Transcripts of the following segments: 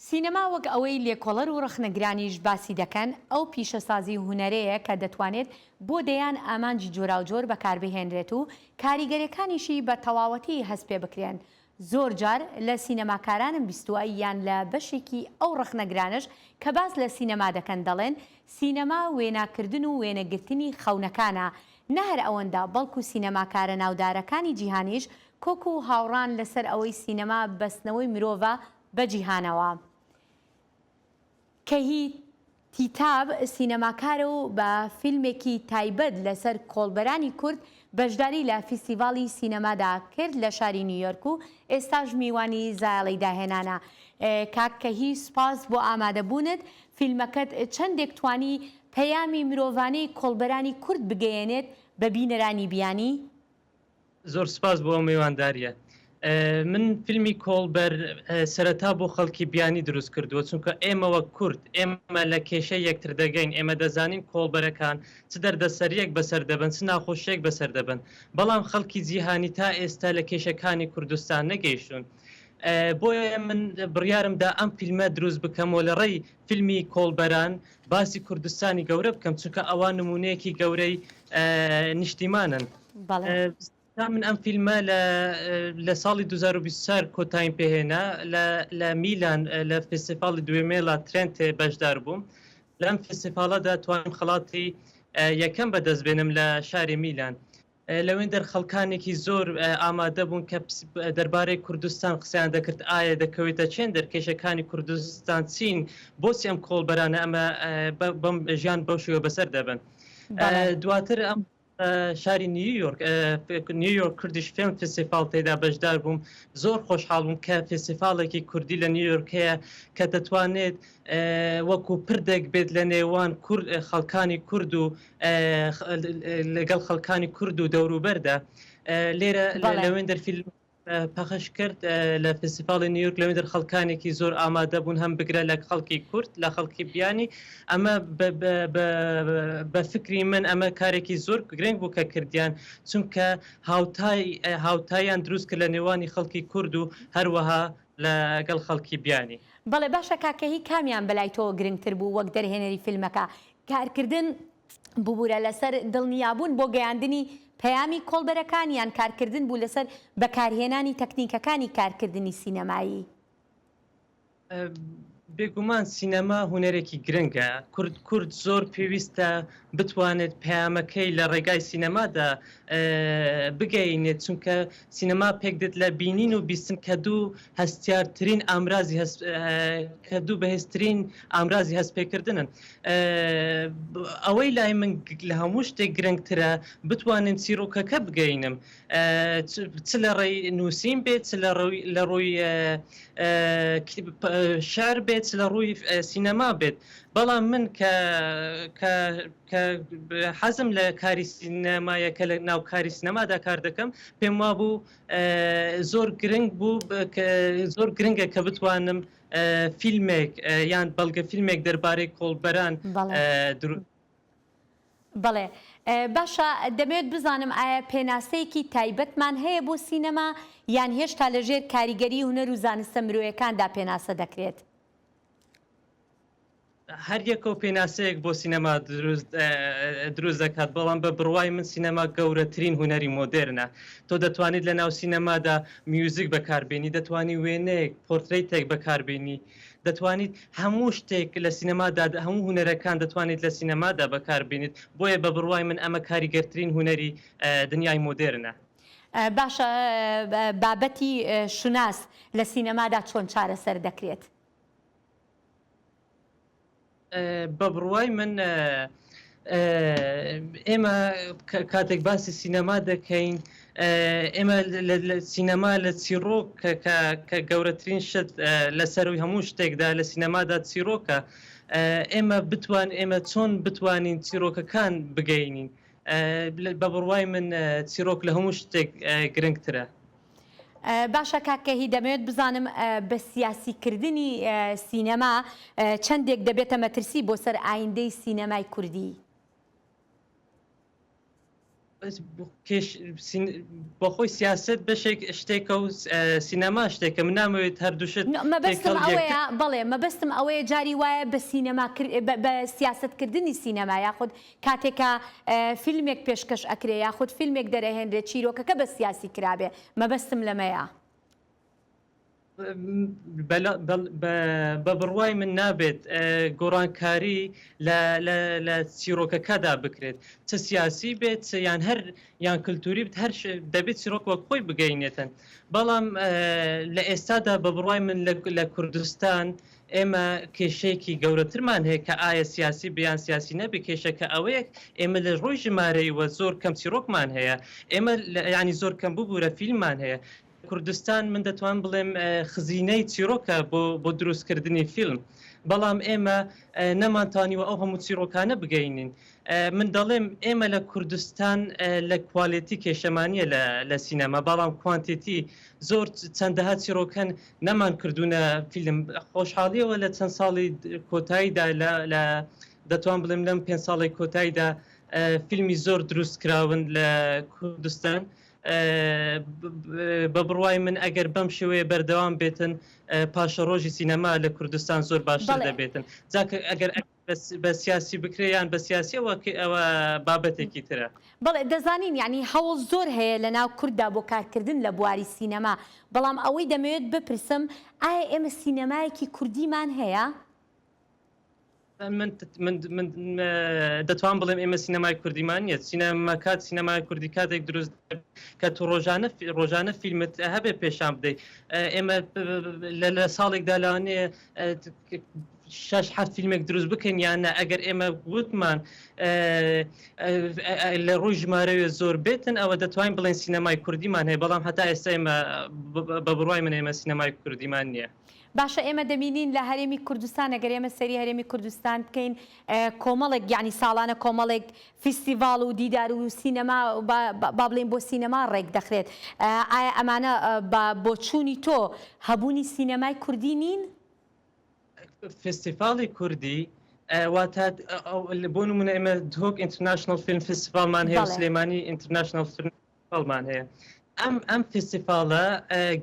سینەما وەک ئەوەی لێکۆڵەر و ڕەخنەگرانیش باسی دەکەن، ئەو پیشەسازی هونەرەیە کە دەتوانێت بۆ دەیان ئامانجی جۆراوجۆر بەکاربهێنرێت و کاریگەریەکانیشی بە تەواوەتی هەست پێ بکرێن. زۆر جار لە سینەماکارانم بیستووە یان لە بەشێکی ئەو ڕەخنەگرانەش کە باس لە سینەما دەکەن دەڵێن سینەما وێناکردن و وێنەگرتنی خەونەکانە، نە هەر ئەوەندە بەڵکو سینەماکارە ناودارەکانی جیهانیش کۆک و هاوڕان لەسەر ئەوەی سینەما بەستنەوەی مرۆڤە بە جیهانەوە. کەهی تیتاب سینەماکارە و بە فیلمێکی تایبەت لەسەر کۆڵبەرانی کورد بەشداری لە فیستیڤاڵی سینەمادا کرد لە شاری نیویۆرک و ئێستاش میوانی زایەڵەی داهێنانە. کاک کەهی سوپاس بۆ ئامادەبوونت، فیلمەکەت چەندێک توانی پەیامی مرۆڤانەی کۆڵبەرانی کورد بگەیەنێت بە بینەرانی بیانی؟ زۆر سپاس بۆ ئەو میوانداریە. من فیلمی کۆڵبەر سەرەتا بۆ خەڵکی بیانی دروست کردووە چونکە ئێمە وەک کورد ئێمە لە کێشەی یەکتر دەگەین ئێمە دەزانین کۆڵبەرەکان چ دەردەسەریەک بەسەر دەبن چ ناخۆشیەک بەسەر دەبن بەڵام خەڵکی جیهانی تا ئێستا لە کێشەکانی کوردستان نەگەیشتوون بۆیە من بڕیارم دا ئەم فیلمە دروست بکەم و لە ڕێی فیلمی کۆڵبەران باسی کوردستانی گەورە بکەم چونکە ئەوان نمونەیەکی گەورەی نیشتیمانن. تا من ئەم فیلمە لە ساڵی 2024 کۆتاییم پێهێنا لە میلان لە فستیڤاڵی دوێمێلا ترێنتێ بەشدار بووم لەم فستیڤاڵەدا توانیم خەڵاتی یەکەم بەدەست بێنم لە شاری میلان. لەوێندەر خەڵکانێکی زۆر ئامادە بوون کە دەربارەی کوردستان قسەیان دەکرد، ئایا دەکەوێتە چێندەر، کێشەکانی کوردستان چین، بۆچی ئەم کۆڵبەرانە ئەمە بەم ژیان بەو شێوە بەسەر دەبەن. دواتر ئەم شاری نیویۆرک نیویۆرک کوردیش فیلم فستیڤاڵ تێدا بەشدار بووم زۆر خۆشحاڵ بووم کە فستیڤاڵێکی کوردی لە نیویۆرک هەیە کە دەتوانێت وەکو پردێک بێت لە نێوان کورد خەڵکانی کورد و لەگەڵ خەڵکانی کورد و دەوروبەردا لێرە لەوێندەر فیلم پەخش کرد لە فستیڤاڵی نیویۆرک لەوێندەر خەڵکانێکی زۆر ئامادە بوون هەم بگرە لە خەڵکی کورد لە خەڵکی بیانی ئەمە بە فکری من ئەمە کارێکی زۆر گرنگ بوو کە کردیان چونکە هاوتای هاوتایان دروست کرد لە نێوانی خەڵکی کورد و هەروەها لەگەڵ خەڵکی بیانی. بەڵێ باشە کاکە هی کامیان بەلای تۆوە گرنگتر بوو وەک دەرهێنەری فیلمەکە کارکردن ببورە لەسەر دڵنیابوون بۆ گەیاندنی پەیامی کۆڵبەرەکان یان کارکردن بوو لەسەر بەکارهێنانی تەکنیکەکانی کارکردنی سینەمایی؟ بێگومان سینەما هونەرێکی گرنگە، کورد کورد زۆر پێویستە بتوانێت پەیامەکەی لە ڕێگای سینەمادا بگەینێت، چونکە سینەما پێکدێت لە بینین و بیستن کە دوو هەستیارترین ئامرازی هەست کە دوو بەهێزترین ئامرازی هەستپێکردنن. ئەوەی لای من لە هەموو شتێک گرنگترە بتوانین چیرۆکەکە بگەینم چ لە ڕێی نووسین بێت چ لە ڕووی شعر بێت چ لە ڕووی سینەما بێت بەڵام من کە کە کە حەزم لە کاری سینەمایە کە لە ناو کاری سینەمادا کار دەکەم پێم وابوو زۆر گرنگ بوو زۆر گرنگە کە بتوانم فیلمێک یان بەڵگە فیلمێک دەربارەی کۆڵبەران دروست بەڵێ باشە دەمەوێت بزانم ئایا پێناسەیەکی تایبەتمان هەیە بۆ سینەما یان هێشتا لەژێر کاریگەری هونەر و زانستە مرۆیەکاندا پێناسە دەکرێت؟ هەر یەکەو پێناسەیەک بۆ سینەما دروست دەکات، بەڵام بە بڕوای من سینەما گەورەترین هونەری مۆدێرنە. تۆ دەتوانیت لە ناو سینەمادا میوزیک بەکاربێنی، دەتوانی وێنەیەک، پۆرترەیتێک بەکاربێنی، دەتوانیت هەموو شتێک لە سینەمادا، هەموو هونەرەکان دەتوانیت لە سینەمادا بەکاربێنیت، بۆیە بە بڕوای من ئەمە کاریگەرترین هونەری دنیای مۆدێرنە. باشە بابەتی شوناس لە سینەمادا چۆن چارەسەر دەکرێت؟ بە بڕوای من ئێمە کاتێک باسی سینەما دەکەین ئێمە سینەما لە چیڕۆک کە گەورەترین شت لە سەروی هەموو شتێکدا لە سینەمادا چیرۆکە ئێمە بتوان ئێمە چۆن بتوانین چیرۆکەکان بگەینین بە بڕوای من چیرۆک لە هەموو شتێک گرنگترە. باشە کاک کەهی دەمەوێت بزانم بە سیاسی کردنی سینەما چەندێک دەبێتە مەترسی بۆ سەر ئایندەی سینەمای کوردی؟ بەخۆی سیاست بەشێک شتێکە و سینەما شتێکە من نامەوێت هەردوو شت مەبەستم ئەوەیە بەڵێ مەبەستم ئەوەیە جاری وایە بە سینەما بە سیاستکردنی سینەما یاخود کاتێکە فیلمێک پێشکەش ئەکرێ یاخود فیلمێک دەرەهێنرێ چیرۆکەکە بە سیاسی کرابێ مەبەستم لەمەیە. بە بڕوای من نابێت گۆڕانکاری لە چیرۆکەکەدا بکرێت چ سیاسی بێت یان هەر یان کللتوری بێت هەر دەبێت چیرۆک وەک خۆی بگەینێتن بەڵام لە ئێستادا بە بڕوای من لە کوردستان ئێمە کێشەیەکی گەورەترمان هەیە کە ئایا سیاسی بیان سیاسی نەبێ کێشەکە ئەوەیە ئێمە لە ڕووی ژمارەیەوە زۆر کەم چیرۆکمان هەیە ئێمە ینی زۆر کەم ببوورە فیلممان هەیە کوردستان من دەتوانم بڵێم خزینەی چیرۆکە بۆ بۆ دروستکردنی فیلم بەڵام ئێمە نەمانتوانیوە ئەو هەموو چیرۆکانە بگەینین من دەڵێم ئێمە لە کوردستان لە quality کێشەمانە لە سینەما بەڵام quantity زۆر چەندەها چیرۆکەن نەمان کردوونە فیلم خۆشحاڵیەوە لە چەند ساڵی کۆتاییدا لە دەتوان بڵێم لەم پێ ساڵی کۆتاییدا فیلمی زۆر دروست کراون لە کوردستان بە بڕوای من ئەگەر بەم شێوەیە بەردەوام بێتن پاشەڕۆژی سینەما لە کوردستان زۆر باشتر دەبێتن جا ئەگەر بە سیاسی بکرێ یان بە سیاسیەوە ئەوە بابەتێکی ترە. بەڵێ دەزانین یانی هەوڵ زۆر هەیە لە ناو کورددا بۆ کارکردن لە بواری سینەما بەڵام ئەوەی دەمەوێت بپرسم ئایا ئێمە سینەمایەکی کوردیمان هەیە؟ من من من دەتوان بڵێم ئێمە سینەمای کوردیمان نییە سینەما کات سینەمای کوردی کاتێک دروست کە تو ڕۆژانە ڕۆژانە فیلمت هەبێ پێشان بدەیت ئێمە لە ساڵێکدا لەوانەیە شش حەفت فیلمێک دروست بکەین یان نە ئەگەر ئێمە وتمان لە ڕووی ژمارەوێ زۆر بێتن ئەوە دەتوانین بڵێن سینەمای کوردیمان هەیە بەڵام هەتا ئێستا ئێمە بە بڕوای من ئێمە سینەمای کوردیمان نییە. باشە ئێمە دەبینین لە هەرێمی کوردستان ئەگەر ئێمە سەیری هەرێمی کوردستان بکەین کۆمەڵێک یانی ساڵانە کۆمەڵێک فیستیڤاڵ و دیدار و سینەما با بڵێین بۆ سینەما ڕێک دەخرێت ئایا ئەمانە بە بۆچوونی تۆ هەبوونی سینەمای کوردی نین؟ فستیڤاڵی کوردی واتە بۆ نمونە ئێمە دهۆک International Film Festival مان هەیە سلێمانی International Film فستیڤاڵمان هەیە. ئەم ئەم فستیڤاڵە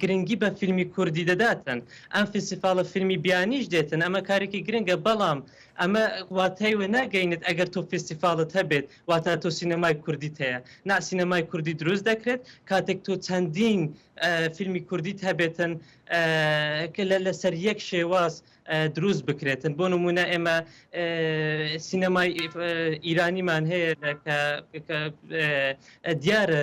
گرنگی بە فیلمی کوردی دەداتن. ئەم فستیڤاڵە فیلمی بیانیش دێتن. ئەمە کارێکی گرنگە، بەڵام ئەمە واتای وە ناگەینێت ئەگەر تۆ فستیڤاڵت هەبێت واتە تۆ سینەمای کوردیت هەیە. نا سینەمای کوردی دروست دەکرێت کاتێک تۆ چەندین فیلمی کوردیت هەبێتن کە لەسەر یەک شێواز دروست بکرێتن بۆ نمونە ئێمە سینەمای ئیرانیمان هەیە کە دیارە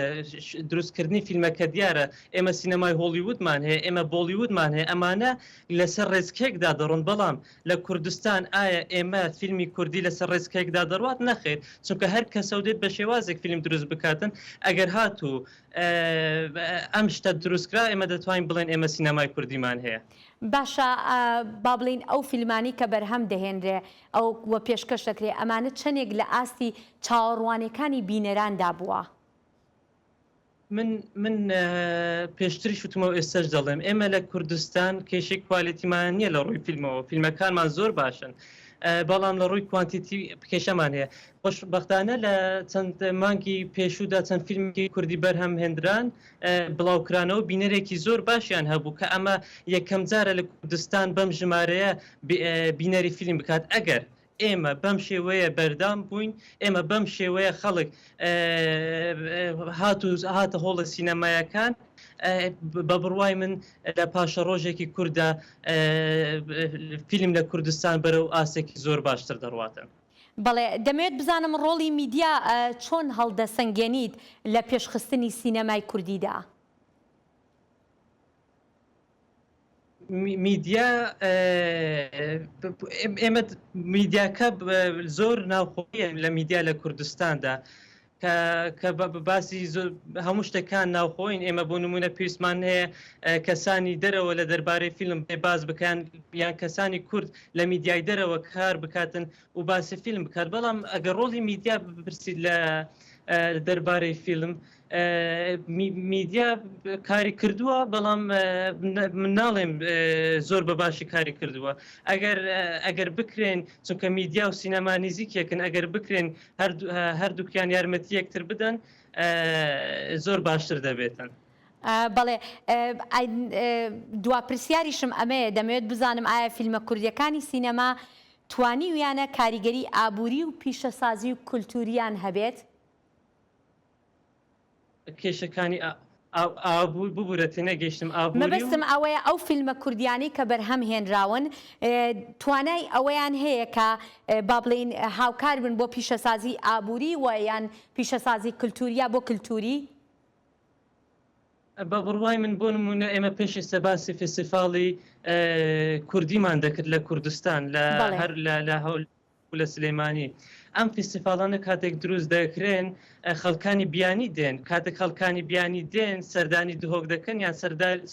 دروستکردنی فیلمەکە دیارە ئێمە سینەمای هۆڵیوودمان هەیە ئێمە بۆڵیوودمان هەیە ئەمانە لەسەر ڕێچکێکدا دەڕۆن بەڵام لە کوردستان ئایا ئێمە فیلمی کوردی لەسەر ڕێچکێکدا دەڕوات نەخێر چونکە هەر کەسە و دێت بە شێوازێک فیلم دروست بکاتن ئەگەر هاتوو ئەم شتە دروستکرا ئێمە دەتوانین بڵێن ئێمە سینەمای کوردیمان هەیە. باشە با بڵێین ئەو فیلمانەی کە بەرهەم دەهێنرێ ئەو و پێشکەش دەکرێ ئەمانە چەنێک لە ئاستی چاوەڕوانیەکانی بینەراندا بووە؟ من من پێشتریش وتمە و ئێستاش دەڵێم ئێمە لە کوردستان کێشەی quality مان نییە لە ڕووی فیلمەوە فیلمەکانمان زۆر باشن بەڵام لە ڕووی quantity کێشەمان هەیە خۆشبەختانە لە چەند مانگی پێشوودا چەند فیلمێکی کوردی بەرهەم هێندران بڵاوکرانەوە بینەرێکی زۆر باشیان هەبوو کە ئەمە یەکەم جارە لە کوردستان بەم ژمارەیە بینەری فیلم بکات ئەگەر ئێمە بەم شێوەیە بەردام بووین ئێمە بەم شێوەیە خەڵک هات و هاتە هۆڵە سینەمایەکان بە بڕوای من لە پاشەڕۆژێکی کووردا فیلم لە کوردستان بەرەو ئاستێکی زۆر باشتر دەڕواتن. بەڵێ، دەمەوێت بزانم ڕۆڵی میدیا چۆن هەڵدەسەنگێنیت لە پێشخستنی سینەمای کوردیدا؟ میدیا ئێمە میدیاکە زۆر ناوخۆیە لە میدیا لە کوردستاندا کە باسی هەموو شتەکان ناوخۆین ئێمە بۆ نمونە پێویستمان هەیە کەسانی دەرەوە لە دەربارەی فیلم بێ باس بکەن یان کەسانی کورد لە میدیای دەرەوە کار بکاتن و باسی فیلم بکات بەڵام ئەگەر ڕۆڵی میدیا بپرسیت لە دەربارەی فیلم میدیا کاری کردووە بەڵام من ناڵێم زۆر بە باشی کاری کردووە ئەگەر ئەگەر بکرێن چونکە میدیا و سینەما نزیکێکن ئەگەر بکرێن هەردووکیان یارمەتی یەکتر بدەن. زۆر باشتر دەبێتن. بەڵێ دوا پرسیاریشم ئەمەیە دەمەوێت بزانم ئایا فیلمە کوردیەکانی سینەما توانیویانە کاریگەری ئابووری و پیشەسازی و کولتووریان هەبێت؟ کێشەکانی ئابوور ببورە تێنەگەیشتم ئابووری و. مەبەستم ئەوەیە ئەو فیلمە کوردیانەی کە بەرهەم هێنراون توانای ئەوەیان هەیە کە با بڵێین هاوکار بن بۆ پیشەسازی ئابووری و یان پیشەسازی کلتوری یا بۆ کلتوری؟ بە بڕوای من بۆ نموونە ئێمە پێش ئێستا باسی فێستیڤاڵی کوردیمان دەکرد لە کوردستان لە هەر لە لە هەول و لە سلێمانی. ئەم فیستیڤاڵانە کاتێک دروست دەکرێن خەڵکانی بیانی دێن، کاتێک خەڵکانی بیانی دێن سەردانی دهۆک دەکەن یان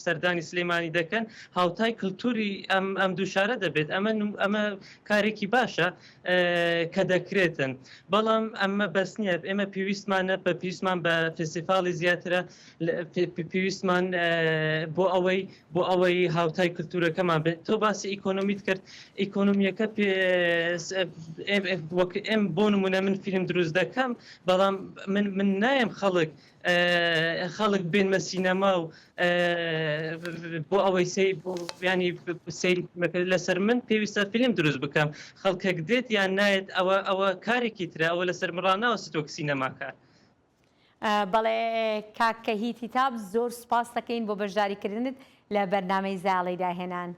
سەردانی سلێمانی دەکەن هاوتای کلتوری ئەم ئەم دوو شارە دەبێت ئەمە ئەمە کارێکی باشە کە دەکرێتن بەڵام ئەمە بەس نییە ئێمە پێویستمانە بە پێویستمان بە فێستیڤاڵی زیاترە پێویستمان بۆ ئەوەی بۆ ئەوەی هاوتای کلتورەکەمان بێت تۆ باسی ئیکۆنۆمیت کرد ئیکۆنۆمیەکە وەک ئێم بۆ نمونە من فیلم دروست دەکەم بەڵام من من نایم خەڵک خەڵک بێنمە سینەما و بۆ ئەوەی سەی ینی سەیری لەسەر من پێویستە فیلم دروست بکەم خەڵکێک دێت یان نایەت ئەوە ئەوە کارێکی ترە ئەوە لەسەر مڕاناوە وەک سینەماکار. بەڵێ کاک کەهی تیتاب زۆر سوپاست دەکەین بۆ بەشداریکردنت لە بەرنامەی زایەڵەی داهێنان.